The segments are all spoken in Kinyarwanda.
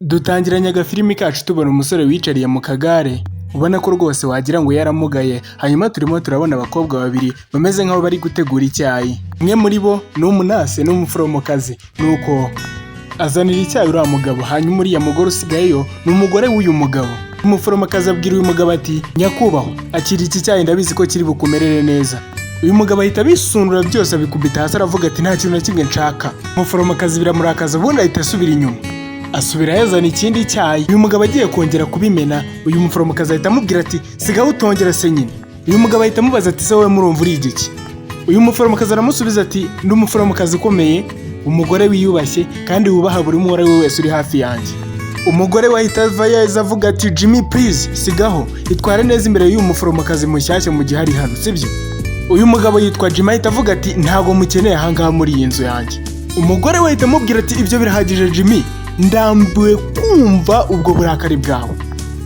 Dutangiranye agafilimi kacu tubona umusore wicariye mu kagare, ubona ko rwose wagira ngo yaramugaye. Hanyuma turimo turabona abakobwa babiri bameze nk'aho bari gutegura icyayi. Umwe muri bo ni umunurse, ni umuforomokazi, nuko azanira icyayi uriya mugabo. Hanyuma uriya mugore usigayeyo ni umugore w'uyu mugabo. Umuforomokazi abwira uyu mugabo ati: "Nyakubahwa, akira iki cyayi, ndabizi ko kiri bukumerere neza." Uyu mugabo ahita abisundura byose, abikubita hasi, aravuga ati: "Nta kintu na kimwe nshaka." Umuforomokazi biramurakaza, ubundi ahita asubira inyuma, asubira yazana ikindi cyayi. Uyu mugabo agiye kongera kubimena, uyu muforomokazi ahita amubwira ati: "Sigaho utongera se nyine." Uyu mugabo ahita amubaza ati: "Se wowe murumva uri igiki?" Uyu muforomokazi aramusubiza ati: "Ndi umuforomokazi ukomeye, umugore wiyubashye kandi wubaha buri umwe uwo ari we wese uri hafi yanjye." Umugore we ahita ava yahise avuga ati: "Jimmy, please, sigaho, itware neza imbere y'uyu muforomokazi mushyashya mu gihe ari hano, sibyo?" Uyu mugabo yitwa Jimmy, ahita avuga ati: "Ntabwo mukeneye ahangaha muri iyi nzu yanjye." Umugore we ahita amubwira ati: "Ibyo birahagije Jimmy, ndambiwe kumva ubwo burakari bwawe."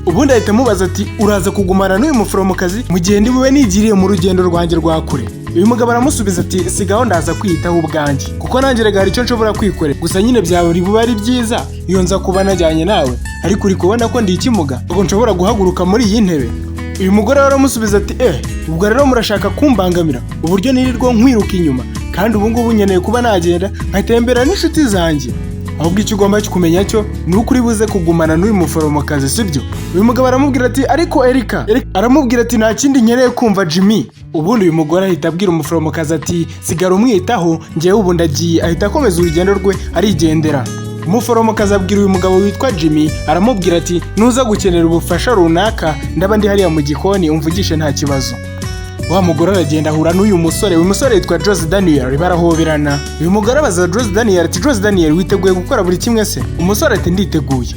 Ubundi ahita amubaza ati: "Uraza kugumana n'uyu muforomokazi mu gihe ndi bube nigiriye mu rugendo rwanjye rwa kure?" Uyu mugabo aramusubiza ati: "Sigaho, ndaza kwiyitaho ubwanjye, kuko nanjye rega hari icyo nshobora kwikorera. Gusa nyine byaba buba ari byiza iyo nza kuba najyanye nawe, ariko uri kubona ko ndi ikimuga, ntabwo nshobora guhaguruka muri iyi ntebe." Uyu mugore we aramusubiza ati: "Eh, ubwo rero murashaka kumbangamira uburyo nirirwa nkwiruka inyuma, kandi ubu ngubu nkeneye kuba nagenda nkatembera n'inshuti zanjye. Ahubwo icyo ugomba kumenya cyo ni uko uri buze kugumana n'uyu muforomokazi, sibyo?" Uyu mugabo aramubwira ati: "Ariko Erika." Erika aramubwira ati: "Nta kindi nkeneye kumva, Jimmy." Ubundi uyu mugore ahita abwira umuforomokazi ati: "Sigara umwitaho, ngewe ubu ndagiye." Ahita akomeza urugendo rwe, arigendera. Umuforomokazi abwira uyu mugabo witwa Jimmy, aramubwira ati: "Nuza gukenera ubufasha runaka, ndaba ndi hariya mu gikoni, umvugishe, nta kibazo." Wa mugore aragenda, ahura n'uyu musore. Uyu musore yitwa Jose Daniel, barahoberana. Uyu mugore abaza Jose Daniel ati: "Jose Daniel, witeguye gukora buri kimwe se?" Umusore ati: "Nditeguye,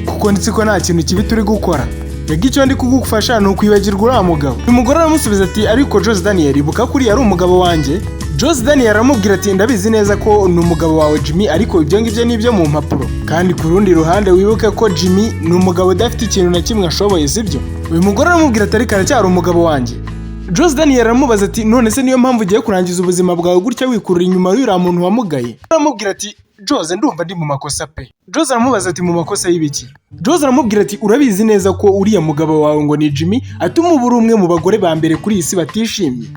kuko ndetse ko nta kintu kibi turi gukora. Rega icyo ndi kugufasha ni ukwibagirwa uriya mugabo." Uyu mugore aramusubiza ati: "Ariko Jose Daniel, ibuka ko uriya ari umugabo wanjye." Jose Daniel aramubwira ati: "Ndabizi neza ko ni umugabo wawe Jimmy, ariko ibyo ngibyo ni ibyo mu mpapuro. Kandi ku rundi ruhande wibuke ko Jimmy ni umugabo udafite ikintu na kimwe ashoboye, sibyo?" Uyu mugore aramubwira ati: "Ariko aracyari umugabo wanjye." Jose Daniel aramubaza ati: "None se niyo mpamvu ugiye kurangiza ubuzima bwawe gutya, wikurura inyuma y'uriya muntu wamugaye?" Aramubwira ati: "Jose, ndumva ndi mu makosa pe." Jose aramubaza ati: "Mu makosa y'ibiki?" Jose aramubwira ati: "Urabizi neza ko uriya mugabo wawe ngo ni Jimmy atuma uba uri umwe mu bagore ba mbere kuri iyi si batishimye."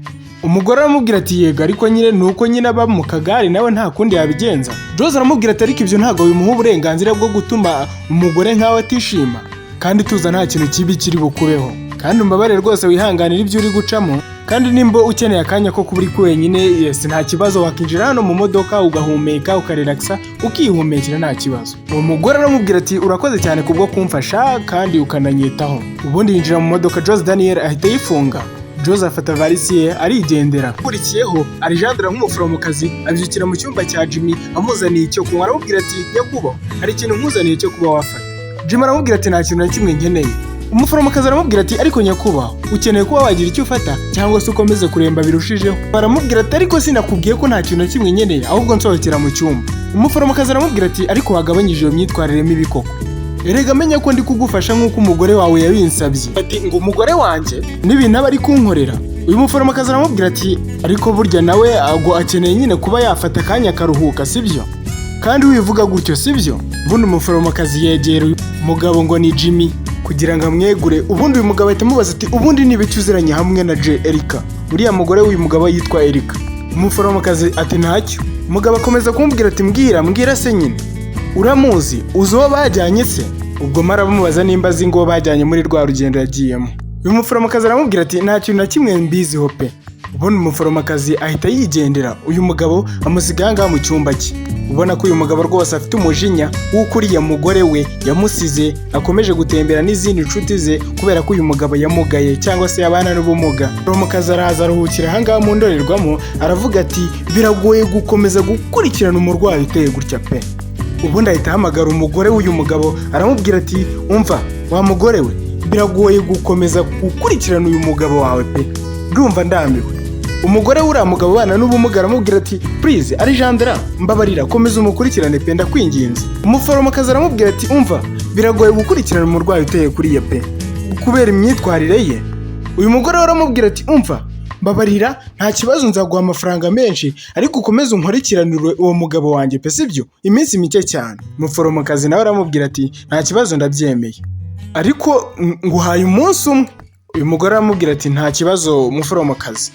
Umugore aramubwira ati: "Yego, ariko nyine ni uko nyine aba mu kagare, nawe nta kundi yabigenza." Jose aramubwira ati: "Ariko ibyo ntabwo bimuha uburenganzira bwo gutuma umugore nkawe atishima. Kandi tuza, nta kintu kibi kiri bukubeho. Kandi umbabarire rwose, wihanganire ibyo uri gucamo. Kandi nimba ukeneye akanya ko kuba uri wenyine, yes, nta kibazo, wakinjira hano mu modoka ugahumeka, ukarelaxa, ukihumekera, nta kibazo." Uwo mugore aramubwira ati: "Urakoze cyane kubwo kumfasha kandi ukananyitaho." Ubundi yinjira mu modoka, Jose Daniel ahita yifunga. Jose afata varisi ye, arigendera. Akurikiyeho Alejandra nk'umuforomokazi abyukira mu cyumba cya Jimmy, amuzaniye icyo kunywa. Aramubwira ati: "Nyakubahwa, hari ikintu nkuzaniye cyo kuba wafata." Jimmy aramubwira ati: "Nta kintu na kimwe nkeneye." Umuforomokazi aramubwira ati: "Ariko nyakubahwa, ukeneye kuba wagira icyo ufata cyangwa se ukomeze kuremba birushijeho." Baramubwira ati: "Ariko sinakubwiye ko nta kintu na kimwe nkeneye? Ahubwo nsohokera mu cyumba." Umuforomokazi aramubwira ati: "Ariko wagabanyije iyo myitwarire mibi koko? Erega menya ko ndi kugufasha nk'uko umugore wawe yabinsabye." Ati: "Ngo umugore wanjye n'ibintu aba ari kunkorera?" Uyu muforomokazi aramubwira ati: "Ariko burya nawe ago akeneye nyine kuba yafata akanya akaruhuka, sibyo? Kandi wivuga gutyo, sibyo?" Ubundi umuforomokazi yegera uyu mugabo ngo ni Jimmy kugira ngo amwegure. Ubundi uyu mugabo ahita amubaza ati: "Ubundi ni ibiki uziranye hamwe na J Erika?" Uriya mugore w'uyu mugabo yitwa Erika. Umuforomokazi ati: "Ntacyo." Umugabo akomeza kumubwira ati: "Mbwira, mbwira se nyine, uramuzi? Uzi uwo bajyanye se?" Ubwo mara bamubaza nimba azi ngo bajyanye muri rwa rugendo yagiyemo. Uyu muforomokazi aramubwira ati: "Nta kintu na kimwe mbiziho pe." Ubundi umuforomokazi ahita yigendera, uyu mugabo amusiga aha ngaha mu cyumba cye. Ubona ko uyu mugabo rwose afite umujinya w'uko uriya mugore we yamusize, akomeje gutembera n'izindi nshuti ze, kubera ko uyu mugabo yamugaye cyangwa se yabana n'ubumuga. Umuforomokazi araza aruhukira aha ngaha mu ndorerwamo, aravuga ati: "Biragoye gukomeza gukurikirana umurwayi uteye gutya pe." Ubundi ahita ahamagara umugore w'uyu mugabo, aramubwira ati: "Umva wa mugore we, biragoye gukomeza gukurikirana uyu mugabo wawe pe, ndumva ndambiwe." Umugore w'uriya mugabo ubana n'ubumuga aramubwira ati: "Please Alejandra, mbabarira, komeza umukurikirane pe, ndakwinginze." Umuforomokazi aramubwira ati: "Umva, biragoye gukurikirana umurwayi uteye kuriya pe, kubera imyitwarire ye." Uyu mugore we aramubwira ati: "Umva, Mbabarira, nta kibazo, nzaguha amafaranga menshi, ariko ukomeze unkurikiranire uwo mugabo wanjye pe, sibyo? Iminsi mike cyane." Umuforomokazi nawe aramubwira ati: "Nta kibazo, ndabyemeye, ariko nguhaye umunsi umwe." Uyu mugore aramubwira ati: "Nta kibazo, umuforomokazi."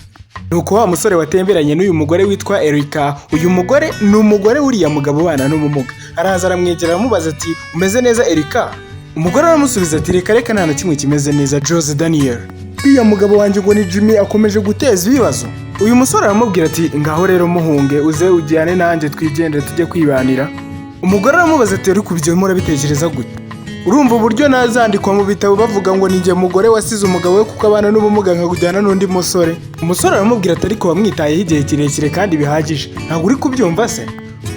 Nuko wa musore watemberanye n'uyu mugore witwa Erika, uyu mugore ni umugore w'uriya mugabo ubana n'ubumuga, araza aramwegera, aramubaza ati: "Umeze neza, Erika?" Umugore aramusubiza ati: "Reka reka, nta na kimwe kimeze neza, Jose Daniel. Uriya mugabo wanjye ngo ni Jimmy akomeje guteza ibibazo." Uyu musore aramubwira ati: "Ngaho rero muhunge, uze ujyane nanjye, twigendere tujye kwibanira." Umugore aramubaza ati: "Ariko ibyo murabitekereza gute? Urumva uburyo nazandikwa mu bitabo bavuga ngo ni njye mugore wasize umugabo we kuko abana n'ubumuga, nkakujyana n'undi musore?" Umusore aramubwira ati: "Ariko wamwitayeho igihe kirekire kandi bihagije, ntabwo uri kubyumva se?"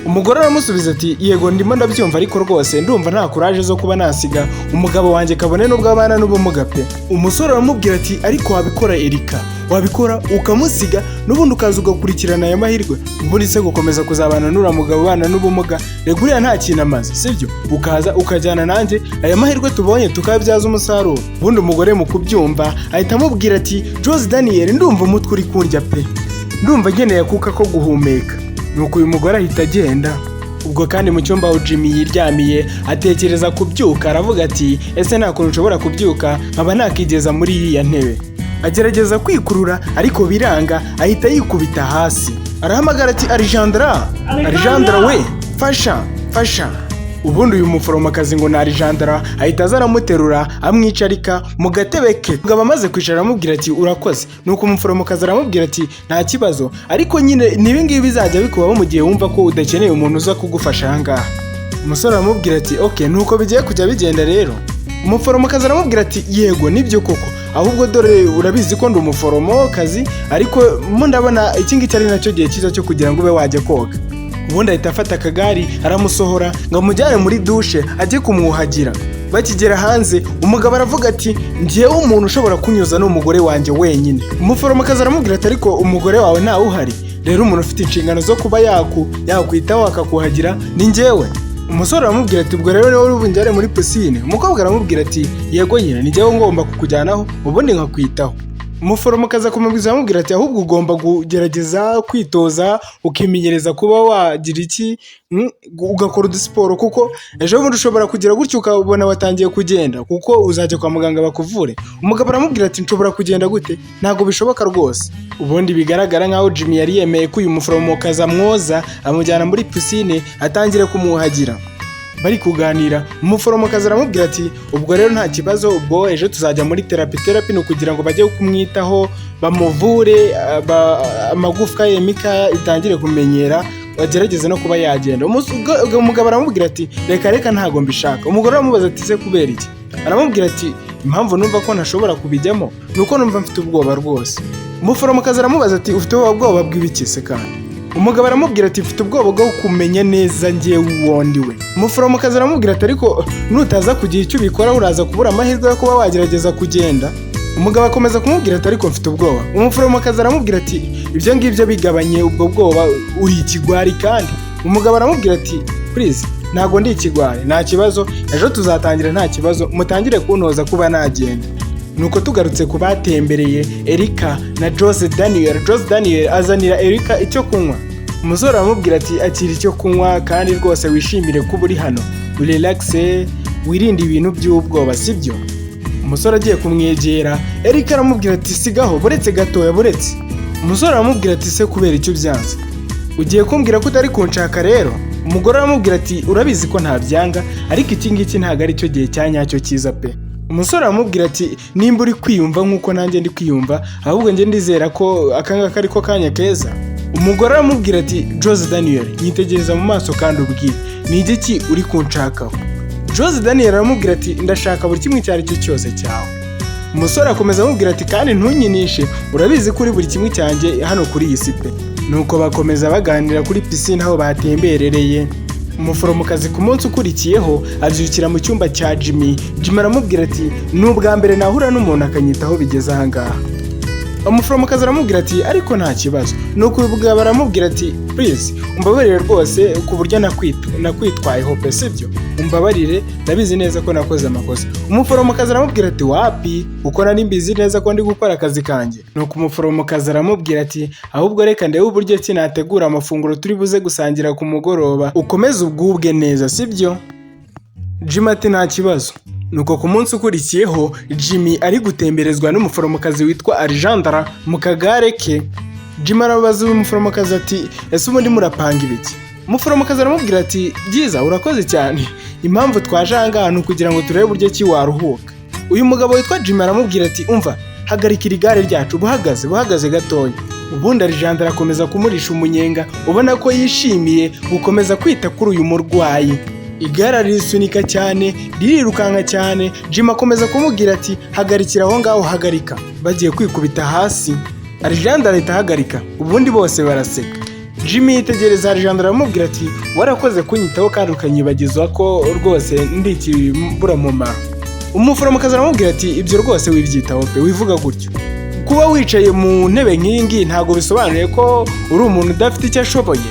Umugore aramusubiza ati: "Yego, ndimo ndabyumva, ariko rwose ndumva nta courage zo kuba nasiga umugabo wanjye, kabone n'ubwo abana n'ubumuga pe." Umusore aramubwira ati: "Ariko wabikora, Erika, wabikora ukamusiga, n'ubundi ukaza ugakurikirana aya mahirwe. Ubundi se gukomeza kuzabana n'uriya mugabo ubana n'ubumuga, rega uriya nta kintu amaze, sibyo? Ukaza ukajyana nanjye, aya mahirwe tubonye tukayabyaza umusaruro." Ubundi umugore mu kubyumva ahita amubwira ati: "Jose Daniel, ndumva umutwe uri kundya pe, ndumva nkeneye akuka ko guhumeka." Nuko uyu mugore ahita agenda. Ubwo kandi mu cyumba aho Jimmy yiryamiye atekereza kubyuka, aravuga ati: "Ese nta kuntu nshobora kubyuka nkaba nakigeza muri iriya ntebe?" Agerageza kwikurura ariko biranga, ahita yikubita hasi, arahamagara ati: "Arijandara, Arijandara we, fasha, fasha!" Ubundi uyu muforomokazi ngo ni Arijandara ahita aza, aramuterura, amwicarika mu gatebe ke. Umugabo amaze kwicara aramubwira ati: "Urakoze." Nuko umuforomokazi aramubwira ati: "Nta kibazo, ariko nyine ni ibi ngibi bizajya bikubaho mu gihe wumva ko udakeneye umuntu uza kugufasha aha ngaha." Umusore aramubwira ati: "Ok, nuko bigiye kujya bigenda rero." Umuforomokazi aramubwira ati: "Yego, nibyo koko. Ahubwo dore urabizi ko ndi umuforomokazi, ariko mo ndabona iki ngiki ari nacyo gihe cyiza cyo kugira ngo ube wajya koga." Ubundi ahita afata akagari, aramusohora ngo amujyane muri dushe ajye kumwuhagira. Bakigera hanze, umugabo aravuga ati: "Njyewe umuntu ushobora kunyuza ni umugore wanjye wenyine." Umuforomokazi aramubwira ati: "Ariko umugore wawe ntawe uhari, rero umuntu ufite inshingano zo kuba yakwitaho akakuhagira ni njyewe." Umusore aramubwira ati: "Ubwo rero niwe uri bunjyane muri pisine?" Umukobwa aramubwira ati: "Yego nyine, ni njyewe ngomba kukujyanaho, ubundi nkakwitaho." Umuforomokazi akomeza amubwira ati: "Ahubwo ugomba kugerageza kwitoza, ukimenyereza kuba wagira iki, ugakora udusiporo, kuko ejo bundi ushobora kugira gutyo ukabona watangiye kugenda, kuko uzajya kwa muganga bakuvure." Umugabo aramubwira ati: "Nshobora kugenda gute? Ntabwo bishoboka rwose." Ubundi bigaragara nkaho Jimmy yari yemeye ko uyu muforomokazi amwoza, amujyana muri pisine, atangire kumwuhagira. Bari kuganira, umuforomokazi aramubwira ati: "Ubwo rero nta kibazo, ubwo ejo tuzajya muri therapy." Therapy ni ukugira ngo bajye kumwitaho, bamuvure amagufwa ye, imikaya itangire kumenyera, bagerageze no kuba yagenda. Umugabo aramubwira ati: "Reka reka, ntabwo mbishaka." Umugore aramubaza ati: "Se kubera iki?" Aramubwira ati: "Impamvu numva ko ntashobora kubijyamo ni uko numva mfite ubwoba rwose." Umuforomokazi aramubaza ati: "Ufite ubwoba bw'ibiki se kandi?" Umugabo aramubwira ati: "Mfite ubwoba bwo kumenya neza njyewe uwo ndi we." Umuforomokazi aramubwira ati: "Ariko nutaza kugira icyo ubikoraho, uraza kubura amahirwe yo kuba wagerageza kugenda." Umugabo akomeza kumubwira ati: "Ariko mfite ubwoba." Umuforomokazi aramubwira ati: "Ibyo ngibyo bigabanye ubwo bwoba, uri ikigwari kandi." Umugabo aramubwira ati: "Please, ntabwo ndi ikigwari, nta kibazo, ejo tuzatangira, nta kibazo, mutangire kuntoza kuba nagenda." Nuko tugarutse ku batembereye, Erika na Jose Daniel. Jose Daniel azanira Erika icyo kunywa. Umusore aramubwira ati: "Akira icyo kunywa, kandi rwose wishimire kuba uri hano, urelaxe, wirinde ibintu by'ubwoba, sibyo?" Umusore agiye kumwegera, Erika aramubwira ati: "Sigaho, buretse gatoya, buretse." Umusore aramubwira ati: "Se kubera icyo byanze? Ugiye kumbwira ko utari kunshaka rero?" Umugore aramubwira ati: "Urabizi ko ntabyanga, ariko iki ngiki ntabwo ari cyo gihe cya nyacyo cyiza pe." Umusore aramubwira ati: "Nimba uri kwiyumva nk'uko nanjye ndi kwiyumva, ahubwo njye ndizera ko aka ngaka ari ko kanya keza." Umugore aramubwira ati: "Jose Daniel, nyitegereza mu maso kandi ubwire, ni igiki uri kunshakaho?" Jose Daniel aramubwira ati: "Ndashaka buri kimwe icyo ari cyo cyose cyawe." Umusore akomeza amubwira ati: "Kandi ntunyinishe, urabizi ko uri buri kimwe cyanjye hano kuri iyi si pe." Nuko bakomeza baganira kuri pisine aho batemberereye. Umuforomokazi ku munsi ukurikiyeho abyukira mu cyumba cya Jimmy. Jimmy aramubwira ati: "Ni ubwa mbere nahura n'umuntu akanyitaho bigeze aha ngaha." Umuforomokazi aramubwira ati: "Ariko nta kibazo." Nuko uyu mugabo aramubwira ati: "Please, umbabarire rwose ku buryo nakwitwayeho pe, sibyo? Umbabarire, ndabizi neza ko nakoze amakosa." Umuforomokazi aramubwira ati: "Wapi, kuko nari mbizi neza ko ndi gukora akazi kanjye." Nuko umuforomokazi aramubwira ati: "Ahubwo reka ndebe uburyo ki nategura amafunguro turi buze gusangira ku mugoroba, ukomeze ugubwe neza, sibyo?" Jimmy ati: "Nta kibazo." Nuko ku munsi ukurikiyeho, Jimmy ari gutemberezwa n'umuforomokazi witwa Alejandra mu kagare ke. Jimmy arabaza uyu muforomokazi ati: "Ese ubundi murapanga ibiki?" Umuforomokazi aramubwira ati: "Byiza, urakoze cyane. Impamvu twaje aha ngaha ni ukugira ngo turebe uburyo ki waruhuka." Uyu mugabo witwa Jimmy aramubwira ati: "Umva, hagarika iri gare ryacu, buhagaze, buhagaze gatoya." Ubundi Alejandra akomeza kumurisha umunyenga, ubona ko yishimiye gukomeza kwita kuri uyu murwayi. Igare arisunika cyane, ririrukanka cyane. Jimmy akomeza kumubwira ati: "Hagarikira aho ngaho, hagarika." Bagiye kwikubita hasi, Alejandra ahita ahagarika, ubundi bose baraseka. Jimmy yitegereza Alejandra aramubwira ati: "Warakoze kunyitaho kandi ukanyibagiza ko rwose ndi ikiburamumaro." Umuforomokazi aramubwira ati: "Ibyo rwose wibyitaho pe, wivuga gutyo. Kuba wicaye mu ntebe nk'iyi ngiyi ntabwo bisobanuye ko uri umuntu udafite icyo ashoboye."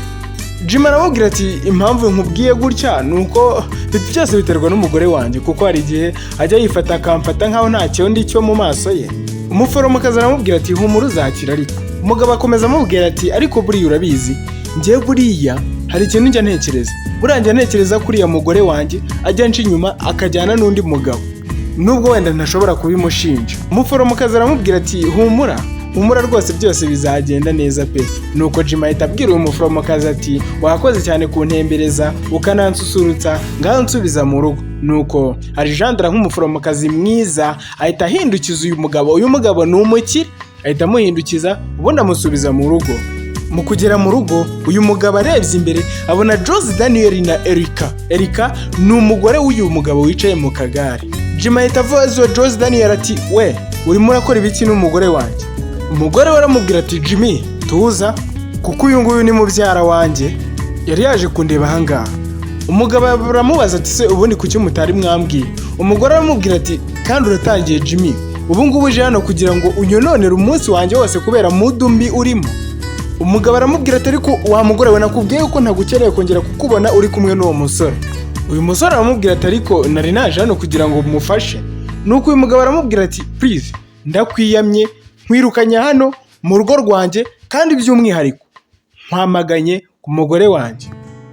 Jimmy aramubwira ati: "Impamvu nkubwiye gutya ni uko byose biterwa n'umugore wanjye, kuko hari igihe ajya yifata akamfata nkaho ntacyo ndi cyo mu maso ye." Umuforomokazi aramubwira ati: "Humura, uzakira." Ariko umugabo akomeza amubwira ati: "Ariko buriya urabizi, njyewe buriya hari ikintu njya ntekereza. Buriya njya ntekereza ko uriya mugore wanjye ajya anca inyuma akajyana n'undi mugabo, nubwo wenda ntashobora kubimushinja." Umuforomokazi aramubwira ati: "Humura, humura rwose, byose bizagenda neza pe." Nuko Jimmy ahita abwira uyu muforomokazi ati: "Wakoze cyane kuntembereza ukanansusurutsa, ngaho nsubiza mu rugo." Nuko Alejandra nk'umuforomokazi mwiza ahita ahindukiza uyu mugabo. Uyu mugabo ni umukire. Ahita amuhindukiza, ubundi amusubiza mu rugo. Mu kugera mu rugo, uyu mugabo arebye imbere abona Jose Daniel na Erika. Erika ni umugore w'uyu mugabo wicaye mu kagare. Jimmy ahita avuza Jose Daniel ati: "We, urimo urakora ibiki n'umugore wanjye?" Umugore we aramubwira ati: "Jimmy, tuza, kuko uyu nguyu ni mubyara wanjye, yari yaje kundeba ahangaha." Umugabo aramubaza ati: "Se ubundi kuki mutari mwambwiye?" Umugore aramubwira ati: "Kandi uratangiye Jimmy, ubu ngubu uje hano kugira ngo unyononere umunsi wanjye wose kubera mood mbi urimo." Umugabo aramubwira ati: "Ariko wa mugore we, nakubwiye ko ntagukeneye kongera kukubona uri kumwe n'uwo musore." Uyu musore aramubwira ati: "Ariko nari naje hano kugira ngo mufashe." Nuko uyu mugabo aramubwira ati: "Please, ndakwiyamye, nkwirukanye hano mu rugo rwanjye, kandi by'umwihariko nkwamaganye ku mugore wanjye.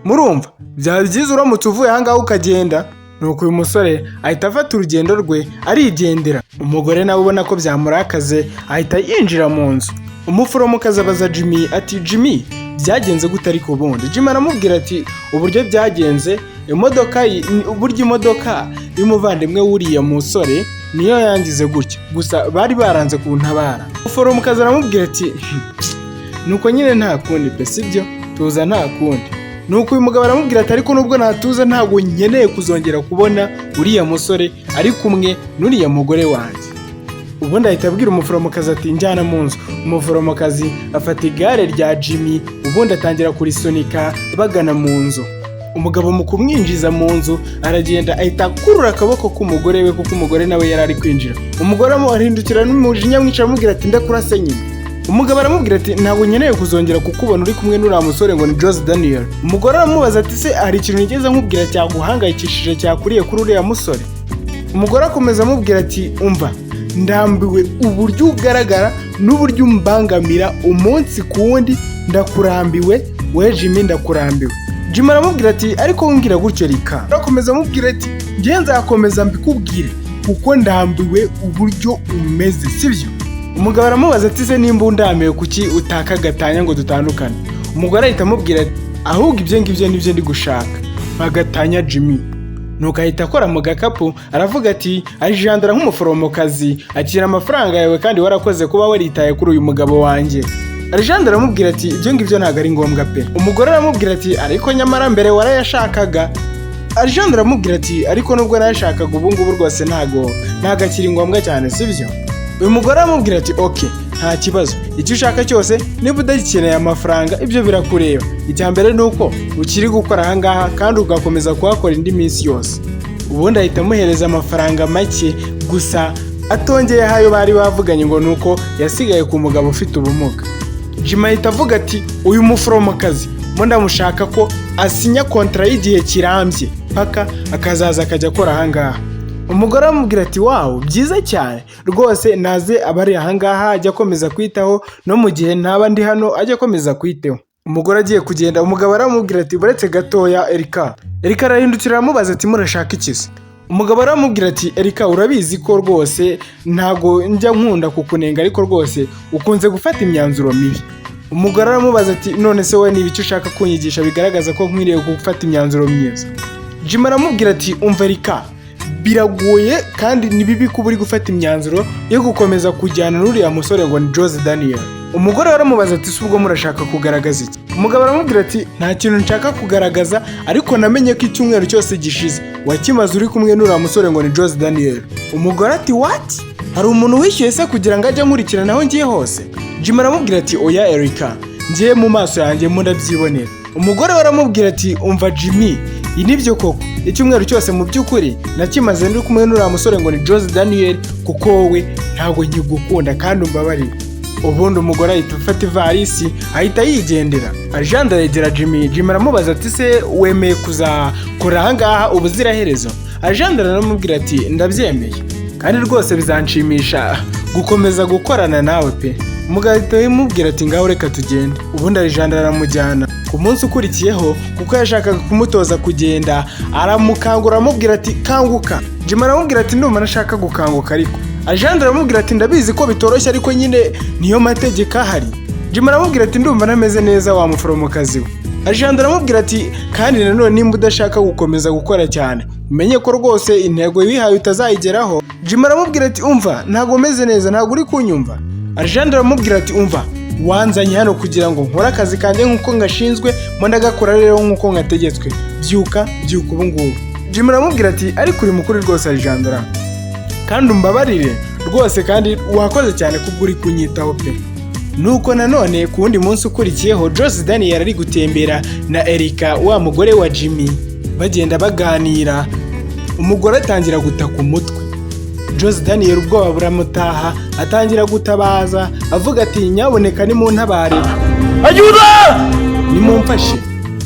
Murumva byaba byiza uramutse uvuye ahangaha ukagenda." Nuko uyu musore ahita afata urugendo rwe arigendera. Umugore nawe ubona ko byamurakaze ahita yinjira mu nzu. Umuforomokazi abaza Jimmy ati: "Jimmy, byagenze gute ariko ubundi?" Jimmy aramubwira ati: "Uburyo byagenze, imodoka, uburyo imodoka y'umuvandimwe w'uriya musore niyo yangize gutya, gusa bari baranze kuntabara." Umuforomokazi aramubwira ati: "Nuko nyine nta kundi pe, sibyo? Tuza, nta kundi." Nuko uyu mugabo aramubwira ati: "Ariko nubwo natuza, ntabwo nkeneye kuzongera kubona uriya musore ari kumwe n'uriya mugore wanjye." Ubundi ahita abwira umuforomokazi ati: "Njyana mu nzu." Umuforomokazi afata igare rya Jimmy, ubundi atangira kurisunika bagana mu nzu. Umugabo mu kumwinjiza mu nzu aragenda ahita akurura akaboko k'umugore we, kuko umugore nawe yari ari kwinjira. Umugore arahindukira n'umujinya mwinshi aramubwira ati: "Ndakurase nyine." Umugabo aramubwira ati: "Ntabwo nkeneye kuzongera kukubona uri kumwe n'uriya musore ngo ni Jose Daniel." Umugore aramubaza ati: "Se hari ikintu nigeze nkubwira cyaguhangayikishije cyakuriye kuri uriya musore?" Umugore akomeza amubwira ati: "Umva, ndambiwe uburyo ugaragara n'uburyo umbangamira umunsi ku wundi. Ndakurambiwe we Jimmy, ndakurambiwe." Jimmy aramubwira ati: "Ariko wimbwira gutyo rika." Arakomeza amubwira ati: "Njye nzakomeza mbikubwire kuko ndambiwe uburyo umeze, sibyo?" Umugabo aramubaza ati: "Se nimba undamiwe, kuki utaka gatanya ngo dutandukane?" Umugore ahita amubwira ati: "Ahubwo ibyo ngibyo nibyo ndi gushaka, mpagatanya Jimmy." Nuko ahita akora mu gakapu aravuga ati: "Alejandra, nk'umuforomokazi, akira amafaranga yawe kandi warakoze kuba waritaye kuri uyu mugabo wanjye." Alejandra aramubwira ati: "Ibyo ngibyo ntabwo ari ngombwa pe." Umugore aramubwira ati: "Ariko nyamara mbere warayashakaga." Alejandra aramubwira ati: "Ariko nubwo narayashakaga, ubu ngubu rwose ntago akiri ngombwa cyane, sibyo?" Uyu mugore aramubwira ati: "Okay, nta kibazo, icyo ushaka cyose, niba udakeneye amafaranga ibyo birakureba. Icya mbere ni uko ukiri gukora ahangaha kandi ugakomeza kuhakora indi minsi yose." Ubundi ahita amuhereza amafaranga make gusa. Atongeyeho ayo bari bavuganye, ngo ni uko yasigaye ku mugabo ufite ubumuga. Jimmy ahita avuga ati: "Uyu muforomokazi mo ndamushaka ko asinya kontara y'igihe kirambye, paka akazaza akajya akora ahangaha." Umugore aramubwira ati: "Wow, byiza cyane rwose, naze abari ahangaha, ajya akomeza kwitaho, no mu gihe ntaba ndi hano ajya akomeza kwiteho." Umugore agiye kugenda, umugabo aramubwira ati: "Buretse gatoya, Erika." Erika arahindukira aramubaza ati: "Murashaka iki se?" Umugabo aramubwira ati: "Erika, urabizi ko rwose ntago njya nkunda kukunenga, ariko rwose ukunze gufata imyanzuro mibi." Umugore aramubaza ati: "None se wowe ni ibiki ushaka kunyigisha bigaragaza ko nkwiriye gufata imyanzuro myiza?" Jim aramubwira ati: "Umva Erika, biragoye kandi ni bibi kuba uri gufata imyanzuro yo gukomeza kujyana n'uriya musore ngo ni Jose Daniel." Umugore we aramubaza ati: "Si ubwo murashaka kugaragaza iki?" Umugabo aramubwira ati: "Nta kintu nshaka kugaragaza, ariko namenye ko icyumweru cyose gishize wakimaze uri kumwe n'uriya musore ngo ni Jose Daniel." Umugore ati: "What? Hari umuntu wishyuye se kugira ngo ajye ankurikirana aho ngiye hose?" Jim aramubwira ati: "Oya Erika, ngiye mu maso yanjye murabyibonera." Umugore we aramubwira ati: "Umva Jimmy, nibyo koko, icyumweru cyose mu by'ukuri nakimaze ndi kumwe n'uriya musore ngo ni Jose Daniel, kuko wowe ntabwo nkigukunda, kandi umbabarire." Ubundi umugore ahita afata ivarisi ahita yigendera. Alejandro yegera Jimmy. Jimmy aramubaza ati: "Se wemeye kuzakora ahangaha ubuziraherezo?" Alejandro aramubwira ati: "Ndabyemeye, kandi rwose bizanshimisha gukomeza gukorana nawe pe." Umugabo ahita amubwira ati: "Ngaho reka tugende." Ubundi Alejandro aramujyana. Ku munsi ukurikiyeho, kuko yashakaga kumutoza kugenda, aramukangura aramubwira ati: "Kanguka." Jimmy aramubwira ati: "Ndumva nashaka gukanguka ariko." Alejandro aramubwira ati: "Ndabizi ko bitoroshye, ariko nyine niyo mategeko ahari." Jimmy aramubwira ati: "Ndumva ntameze neza, wa muforomokazi we." Alejandro aramubwira ati: "Kandi nanone nimba udashaka gukomeza gukora cyane, umenye ko rwose intego wihaye utazayigeraho." Jimmy aramubwira ati: "Umva, ntabwo umeze neza, ntabwo uri kunyumva." Alejandro aramubwira ati: "Umva, wanzanye hano kugira ngo nkore akazi kanjye nk'uko ngashinzwe, mo ndagakora rero nk'uko ngategetswe. Byuka, byuka ubu ngubu." Jimmy aramubwira ati: "Ariko uri mukuru rwose Alejandro, kandi umbabarire rwose, kandi wakoze cyane kubwo uri kunyitaho pe." Nuko nanone ku wundi munsi ukurikiyeho, Jose Daniel ari gutembera na Erika, wa mugore wa Jimmy, bagenda baganira, umugore atangira gutaka umutwe. Jose Daniel ubwoba buramutaha, atangira gutabaza avuga ati: "Nyaboneka nimuntabare, ¡Ayuda! nimumfashe."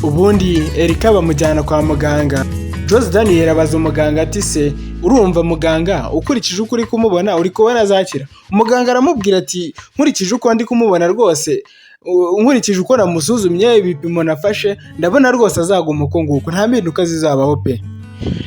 Ubundi Erika bamujyana kwa muganga. Jose Daniel abaza umuganga ati: "Se urumva muganga, ukurikije uko uri kumubona, uri kubona azakira?" Umuganga aramubwira ati: "Nkurikije uko ndi kumubona rwose, nkurikije uko namusuzumye, ibipimo nafashe, ndabona rwose azaguma uko nguko, nta mpinduka zizabaho pe."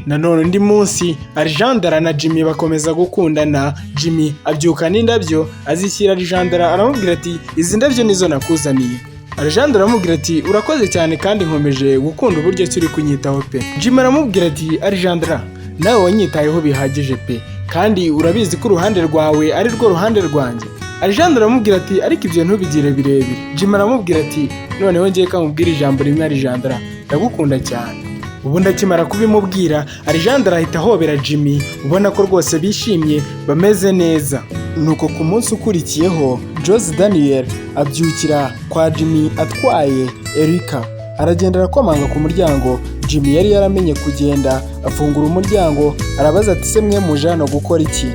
Nanone undi munsi, Alejandra na Jimmy bakomeza gukundana. Jimmy abyuka n'indabyo azishyira Alejandra, aramubwira ati: "Izi ndabyo nizo nakuzaniye." Alejandra aramubwira ati: "Urakoze cyane, kandi nkomeje gukunda uburyo ki uri kunyitaho pe." Jimmy aramubwira ati: "Alejandra, nawe wanyitayeho bihagije pe, kandi urabizi ko uruhande rwawe ari rwo ruhande rwanjye." Alejandra aramubwira ati: "Ariko ibyo ntubigire birebire." Jimmy aramubwira ati: "Noneho ngiye kamubwira ijambo rimwe, Alejandra, ndagukunda cyane." Ubundi akimara kubimubwira, Alejandra ahita ahobera Jimmy, ubona ko rwose bishimye, bameze neza. Nuko ku munsi ukurikiyeho, Jose Daniel abyukira kwa Jimmy atwaye Erika, aragenda arakomanga ku muryango. Jimmy yari yaramenye kugenda, afungura umuryango, arabaza ati: "Se mwe muje hano gukora iki?"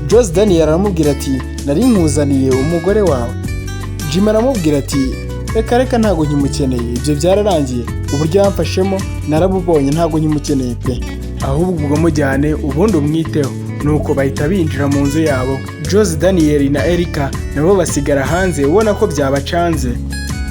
Jose Daniel aramubwira ati: "Nari nkuzaniye umugore wawe." Jimmy aramubwira ati: "Reka reka, ntabwo nkimukeneye, ibyo byararangiye, uburyo yamfashemo narabubonye, ntabwo nkimukeneye pe, ahubwo ubwo mujyane ubundi umwiteho." Nuko bahita binjira mu nzu yabo. Jose Daniel na Erika nabo basigara hanze, ubona ko byabacanze.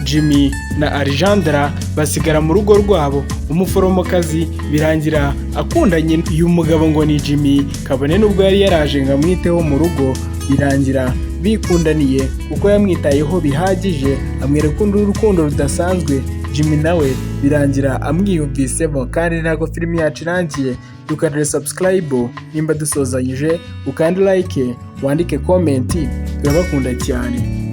Jimmy na Alejandra basigara mu rugo rwabo. Umuforomokazi birangira akundanye uyu mugabo ngo ni Jimmy, kabone n'ubwo yari yaraje ngo amwiteho mu rugo, birangira bikundaniye kuko yamwitayeho bihagije, amwereka undi urukundo rudasanzwe. Jimmy nawe birangira amwiyumvisemo. Kandi ntabwo filimi yacu irangiye. Dukandire subscribe nimba dusozanyije, ukande like, wandike comment. Turabakunda cyane.